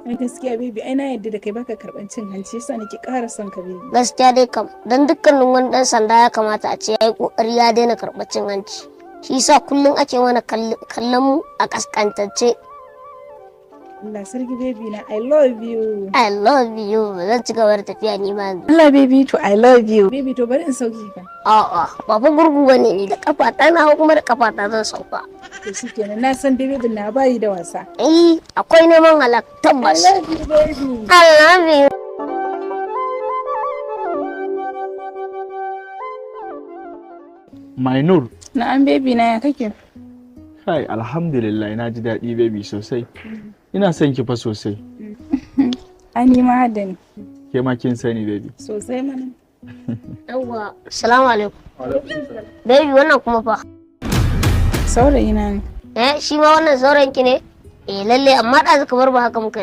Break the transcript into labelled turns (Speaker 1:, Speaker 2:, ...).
Speaker 1: Ai gaskiya baby, ai na yadda da kai, baka karban cin hanci, yasa nake ƙara son ka, baby.
Speaker 2: Gaskiya dai kam, don dukkanin wani dan sanda ya kamata a ce ya yi kokari ya daina karɓar cin hanci. Shi yasa kullum ake mana kallon mu a kaskantacce.
Speaker 1: Allah sarki, baby na, I love you.
Speaker 2: I love you. Zan ci gaba da tafiya ni ma yanzu.
Speaker 1: Allah baby, to I love you. Baby, to bari in sauke ka.
Speaker 2: A'a, ba fa gurgu bane ni, da kafa ta na hau kuma da kafa ta zan sauka.
Speaker 1: To shikenan, na san dai baby na bayi da wasa.
Speaker 2: Eh, akwai neman halak
Speaker 1: I
Speaker 2: tabbas.
Speaker 1: love you, baby.
Speaker 2: I love you.
Speaker 3: Mainur.
Speaker 1: Na'am baby na, ya kake?
Speaker 3: Kai, alhamdulillah, na ji daɗi baby sosai. Ina son ki fa sosai.
Speaker 1: Ai ni ma hadda ni.
Speaker 3: Ke ma kin sani, baby.
Speaker 1: Sosai mana.
Speaker 2: Yawwa, salamu alaikum. Baby, wannan kuma fa?
Speaker 1: Saurayi na ne.
Speaker 2: Eh, shi ma wannan saurayin ki ne? Eh lalle, amma ɗazu kamar ba haka muka